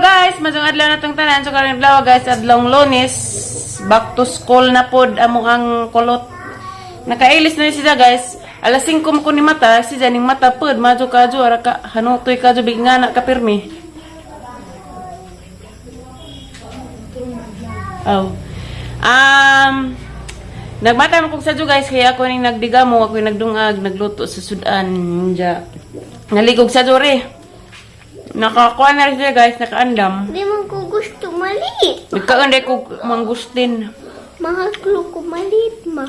Guys, maayong adlaw na tong tanan. So karong adlaw, guys, adlong Lunes, back to school na pod amo ang kulot. Nakailis na ni siya, guys. Alas 5 mo ko ni mata, siya ning mata pod madyo kadyo ara ka hanutoy kadyo bigla na kapirmi. Oh. Nagmata mo kog sadyo, guys, kaya ako ning nagdigamo, ako yung nagdungag, nagluto sa sudan ja. Naligog sadyo re. Nakakuha na rin siya, guys, nakaandam. Di man ko gusto maliit. Nagkaon ko mangustin. Mahal ko ko maliit, ma.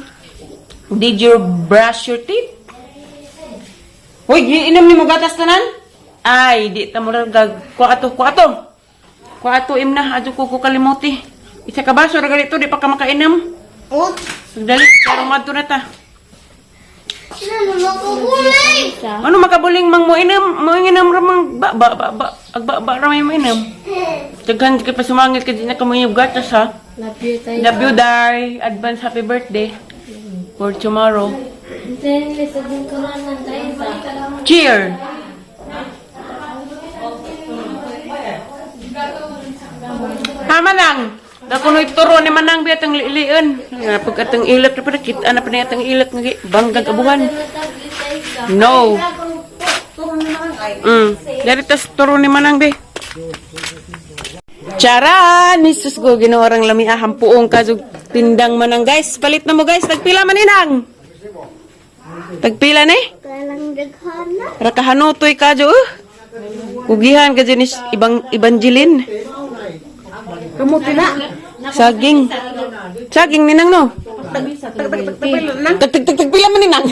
Did you brush your teeth? Hoy, inom ni mo gatas tanan? Ay, di ta mo gag kuha ato, kuha ato. Kuha ato imna, adyo ko ko kalimuti. Isa ka baso ra ganito, di pa ka makainom. Oh, Dali, pero madto na ta. ano makabuling? Ano makabuling mang mo inom, mo inom ra mang ba ba ba ba ag ba ba ra may mo inom. Daghan ka pa sumangit ka di na ka mo inom gatas ha. Love you tayo. Love you, Day. Advance happy birthday for tomorrow. Then, sabihin ko na ng tayo. Cheer! Ha, Manang! Dako no'y turo ni Manang biya tang liilian. Nga pag atang ilak na pa kita na pa niya atang ilak nga banggag abuhan. No. Dari tas turo ni Manang be. Charan! Jesus ko, Ginoo orang lami aham puong kajug tindang Manang, guys. Palit na mo, guys. Tagpila man inang. Tagpila ni? Kalang daghana. Rakahanutoy ka jo. Kugihan ka ni ibang Evangeline. Kamuti na. Saging. Saging ninang no. Tag tag tag tag pila man ninang.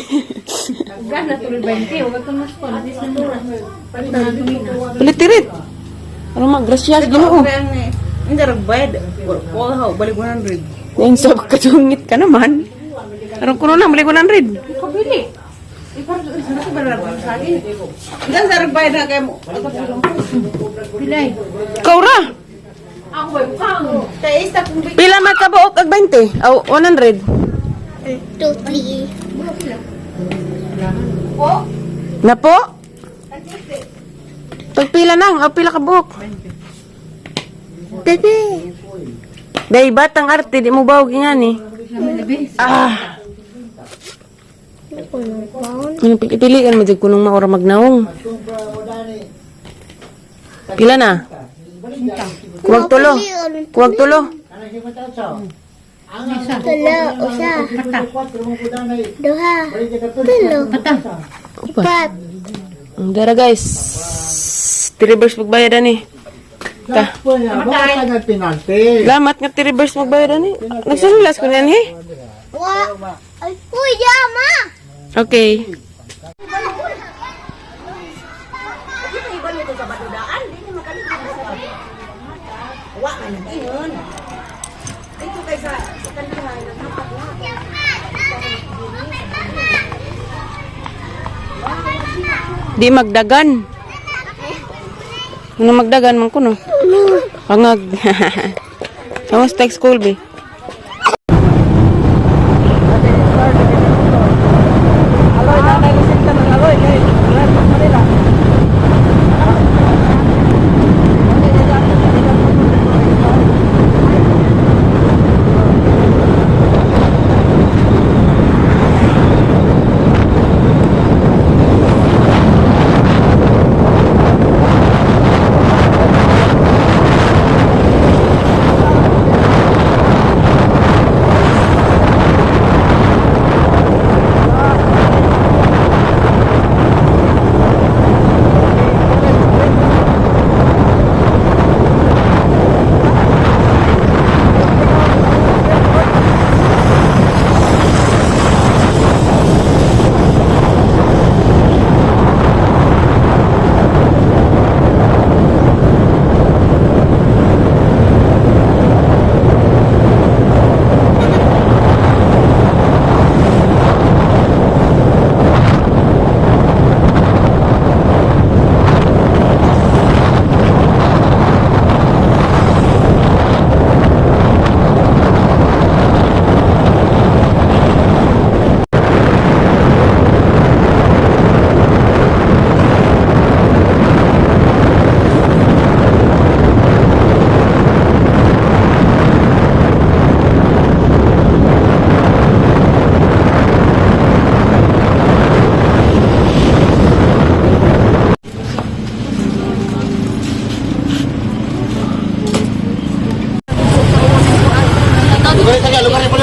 Palitirit. Ano ma gracias Ginoo. Hindi rin bayad. Wala ho, balik 100. Kung sa kasungit ka naman. Aron kuno na balik 100. Kabili. Hindi sa rin bayad na kayo mo. Pilay. Ikaw ra. Ako ba bukang? Tayo kung Pila man ka buok ag 20? Aw 100. 2, 3. Napo? Pagpila nang, aw pila ka buok. Bebe. Day batang arte di mo bawog nga ni. Ah. Ano pili-pili kan mo jud kunong maura magnaong. Pila na? Kuwag tulo. Kuwag tulo. Tulo, usa. Duha. Tulo. Upat. Dara, guys. Ti-reverse magbayad ani. Ta. Lamat nga ti-reverse magbayad ani. Nagsanulas ko niyan he. Wa. Ay, kuya, ma. Okay. Di magdagan. Ano magdagan man kuno? Pangag. Kamusta school be? Aloy, nanay ko sinta ng aloy. Kay, Manila.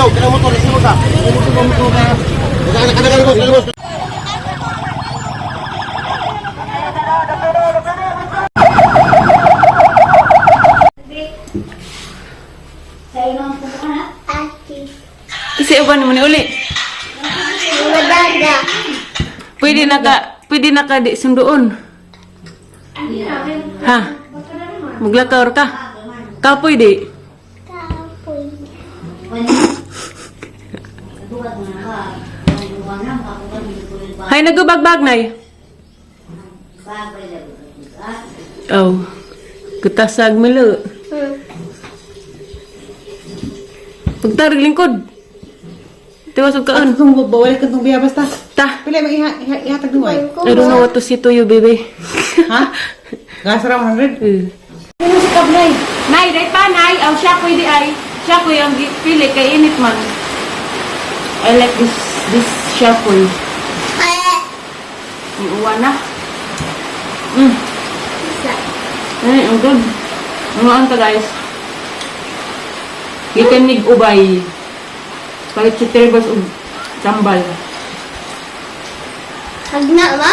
Kaya motor, resibo ka. Kada boss, kada boss. Ati. Kasi uban mo ni uli. Madaga. Pwede na ka di sunduon. Ha? Maglakaw ka. Kapoy di. Kapoy. Hay nagabagbag nay. Oh. Kutasag milo. Pagtarig lingkod. Tiwas og kaon. Kung bawal ka itong biya basta. Ta. Pila mo iha, iha, ihatag duway. I don't know what to say to you, baby. Ha? Gas ra 100. Ano si Kabnay? Nay, day pa, nay. Aw, siya ko di ay. Siya ko yung pili kay init man. I like this shakoy. Iuwan na. Ay, ang good. Ano ang ta, guys? Gikan nig ubay. Palit si Trevors og tambal. Hagna ba?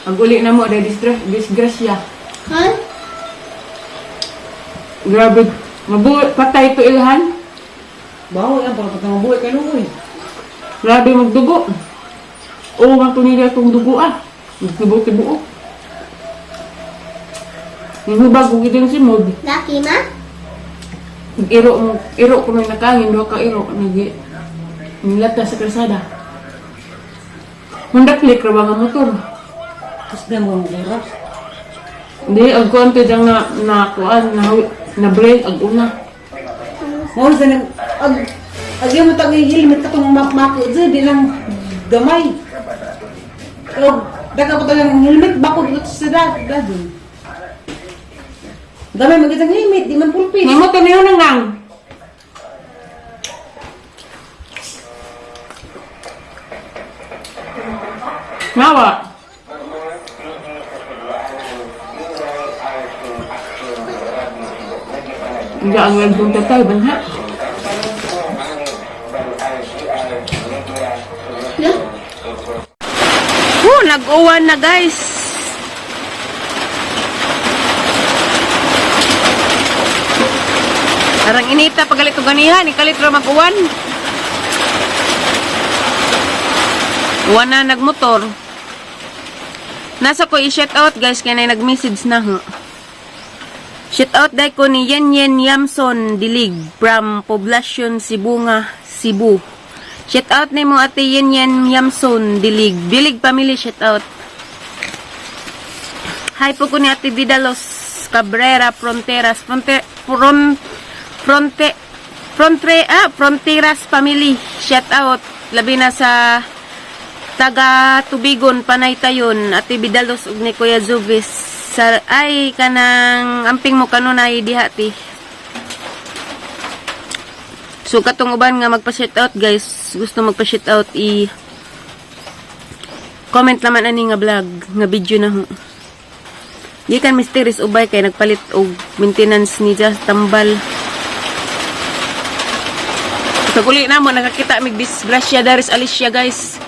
Ang uli na mo, dahil disgrasya. Ha? Grabe. Mabu patay to ilhan. Bawo yan, para patang mabuhay kay luoy. Grabe magdugo. Oo, nga to nila itong dugo ah. Magtibo-tibo. Nihubag ko gito si Mod. Laki ma? Iro mo, iro ko nung nakangin, duha ka iro. Nagi, nilata sa kalsada. Honda Click ra ba nga motor? Tapos na mo ang oras. Hindi, ang kuan to diyang na, na kuan, na, na break, ag una. Mo sa nang ag ag yung tag helmet katong mako dyan, di lang gamay. Og daga ko tagang helmet bako dito sa dad. Gamay mag isang helmet, di man full face. Nimo to niyo nang nang. Nawa. Hindi ang wag tatay banha. Oh, nag-uwan na guys. Arang inita pagalit og ganihan, ikalit ra mag-uwan. Uwan na nagmotor. Nasa ko i-shout out guys kay nay nag-message na ho. Shout out dai ko ni Yen Yen Yamson Dilig from Poblacion Sibunga, Cebu. Shout out ni mo Ate Yen Yen Yamson Dilig. Dilig family shout out. Hi po ko ni Ate Vidalos Cabrera Fronteras Fronte Fron Fronte Fronte ah Fronteras family. Shout out labi na sa taga Tubigon Panay tayon Ate Vidalos ug ni Kuya Zuvis sa ay kanang amping mo kanunay diha ti. So katong uban nga magpa-shout out guys, gusto magpa-shout out i comment naman ani nga vlog, nga video na ho. Gikan Mysteries ubay kay nagpalit og maintenance ni Just tambal. Sa uli na mo nakakita mig disgrasya daris Alicia guys.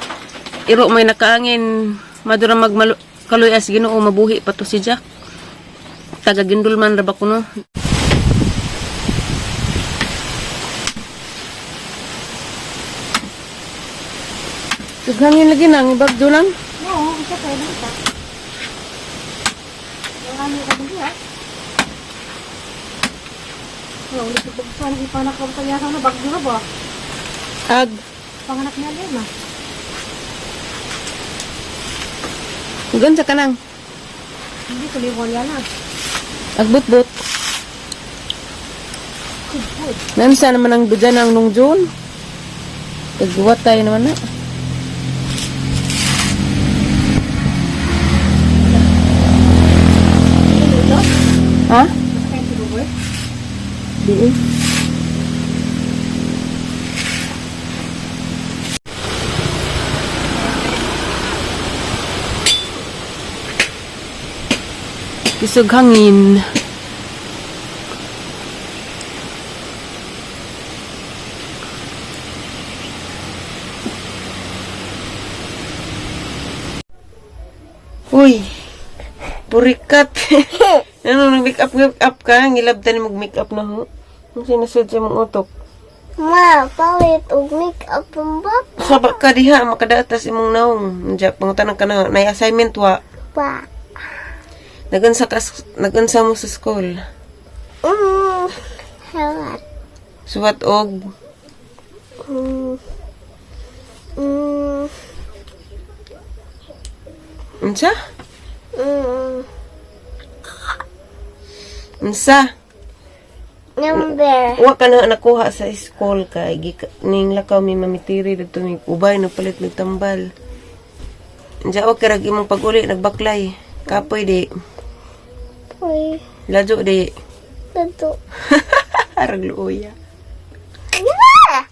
Iro may nakaangin madura magmalu kaloy as Ginoo mabuhi pa to si Jack. Taga Gindulman ra ba kuno? Tughangin lagi nang ibagdo lang. Oo, isa pa lang ta. Wala niyo ka diha. Wala ulit yung pagsan, ipanak ka sa na bagyo na ba? Ag Panganak niya lima. Ugan sa kanang Hindi ko liwan yan ah. agbutbut. Nansa naman ang dujan ang nung June. Tagwat tayo naman na. Ha? Di eh. Isog hangin. Purikat. Ano, nag-make up, make up ka? Ngilabtan ni mag-make up na ho. Ang sinasud sa mong utok. Ma, palit og make-up ang bata. Saba ka diha, makadaatas imong naong. Diya, pangutan ka na, nay assignment wa. Pa. Nagunsa ka, nagunsa mo sa school. Halat. Suwat og Unsa? Unsa? Number. Wa ka na nakuha sa school kay ning lakaw mi mamitiri didto mi ubay nagpalit mig tambal. Unsa wa karag imong pag-uli nagbaklay. Kapoy di. Uy, Ladyo di. dato. Arag luoya. Yeah!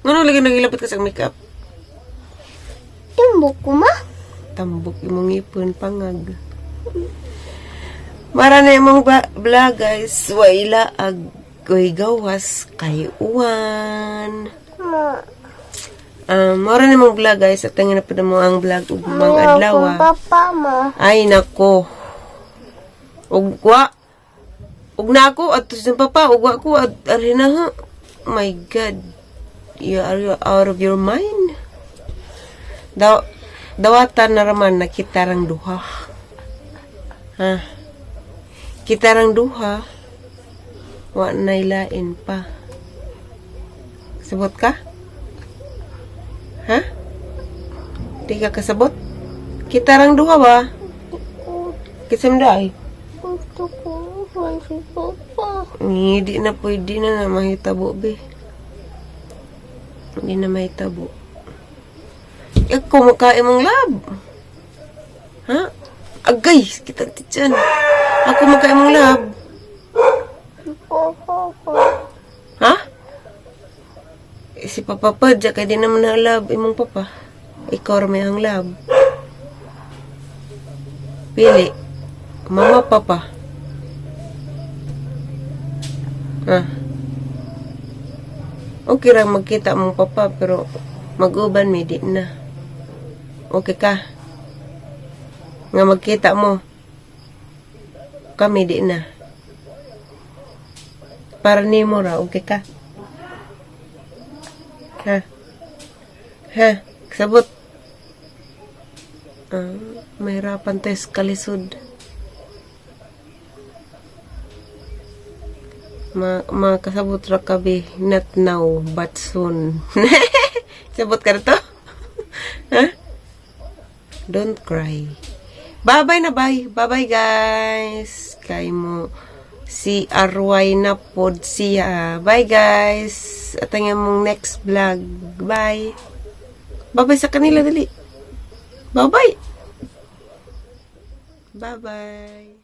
Ngano lagi nagilapit ka sa makeup? Timbok ko ma. Tambok imong ngipon pangag. Mara na imong vlog guys. Waila ag goy gawas kay uwan. Ma. Mara na imong vlog guys. At tangin na pa mo ang vlog ug mga adlaw. Kung papa ma. Ay nako. Ug wa ug na ako at sa papa ug wa ko at arhi na ha. My God. You are you out of your mind? Daw dawatan na raman na kita rang duha. Ha? Kita rang duha. Wa na ilain pa. Sabot ka? Ha? Di ka kasabot? Kita rang duha ba? Kisam daay. Gusto ko man si papa. Hindi na pwede na na mahitabo, be. Hindi na mahitabo. Ikaw makain mong lab. Ha? Agay! Kita tiyan. Ako makain mong lab. Papa ko. Ha? Eh, si Papa pa, dya kay di naman na lab imong papa. Ikaw ra may ang lab. Pili. Mama, papa. Ha? Okay ra magkita mong papa pero mag-uban mi di na. Okay ka? Nga magkita mo. Kami di na. Para nimo ra, okay ka? Ha? Ha? Sabot. Ah, mahirapan tayo sa kalisod. Ma makasabot ra kabi. Not now, but soon. Sabot ka na to? Ha? Don't cry. Bye-bye na bye. Bye-bye guys. Kay mo si Arway na pod siya. Bye guys. At ang imong next vlog. Bye. Bye-bye sa kanila dali. Bye-bye. Bye-bye.